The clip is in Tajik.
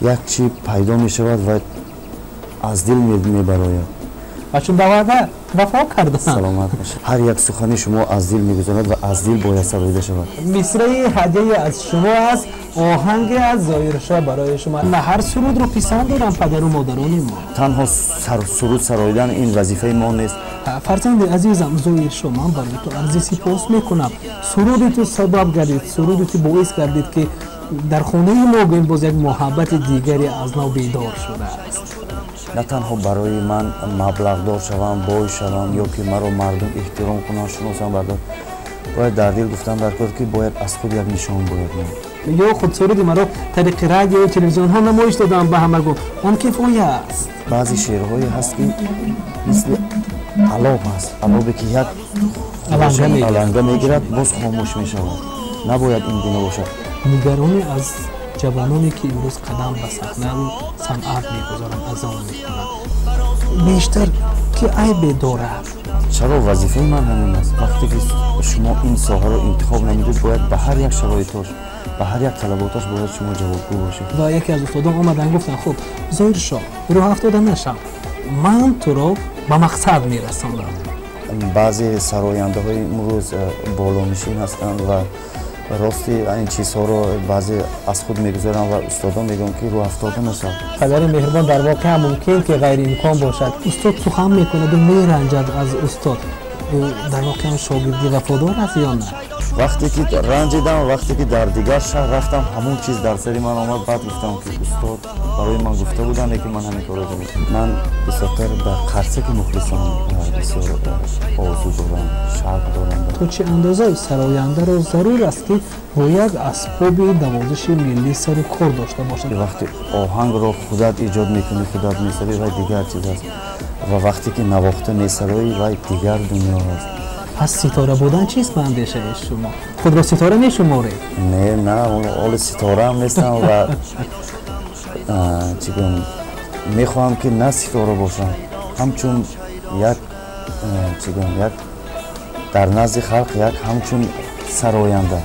Як чи пайдо мешавад ва аз дил мебарояд. Ва чун ба ваъда вафо кардам. Саломат бошед. Ҳар як сухани шумо аз дил мегузарад ва аз дил бояд сароида шавад. Мисраи ҳадияи аз шумо аст, оҳанге аз Зоҳиршоҳ барои шумо. На ҳар сурудро писанд доранд падару модарони мо. Танҳо суруд сароидан ин вазифаи мо нест. Фарзанди азизам Зоҳиршоҳ, ман барои ту арзи сипос мекунам. Суруди ту сабаб гардид, суруди ту боис гардид, ки дар хонаи мо гӯем боз як муҳаббати дигаре аз нав бедор шудааст. На танҳо барои ман маблағдор шавам, бой шавам ё ки маро мардум эҳтиром кунанд, шиносанд, бардор, бояд дар дил гуфтан дар кор, ки бояд аз худ як нишон бояд. Ё худ суруди маро тариқи радио, телевизионҳо намоиш додам ба ҳамагон, он кифоя аст. Баъзе шеърҳое ҳаст, ки мисли алоб аст, алобе ки як аланга мегирад, боз хомӯш мешавад. Набояд ин гуна бошад. Нигаронӣ аз ҷавононе, ки имрӯз қадам ба саҳнаву санъат мегузоранд, азон мекунанд, бештар ки айбе дорад? Чаро, вазифаи ман ҳамин аст. Вақте ки шумо ин соҳаро интихоб намудед, бояд ба ҳар як шароитош, ба ҳар як талаботаш бояд шумо ҷавобгӯ бошед. Ва яке аз устодон омаданд, гуфтанд: «Хуб, Зоҳиршоҳ, рӯҳафтода нашав, ман туро ба мақсад мерасонам». Баъзе сарояндаҳои имрӯз болонишин ҳастанд ва рости ин чизҳоро баъзе аз худ мегузоранд ва устодон мегӯянд, ки рӯҳафтода нашав. Падари меҳрубон, дар воқеа мумкин ки ғайриимкон бошад. Устод сухан мекунаду меранҷад аз устод, дар воқеа шогирди вафодор аст ё на? Вақте ки ранҷидам, вақте ки дар дигар шаҳр рафтам, ҳамон чиз дар сари ман омад. Баъд гуфтам, ки устод барои ман гуфта буданд, лекин ман ҳамин корро кардам. Ман бисёртар ба қарсаки мухлисон бисёр орзу дорам, шавқ дорам. То чӣ андоза сарояндаро зарур аст, ки бо як асбоби навозиши миллӣ сару кор дошта бошад? Вақте оҳангро худат эҷод мекунӣ, худат месароӣ, вай дигар чиз аст, ва вақте ки навохта месароӣ, вай дигар дунё аст. Пас ситора будан чист ба андешаи шумо? Худро ситора мешуморед? Не, на, ҳоло ситораам нестам ва чӣ гӯям, мехоҳам, ки на ситора бошам, ҳамчун як, чӣ гӯям, як дар назди халқ як ҳамчун сароянда.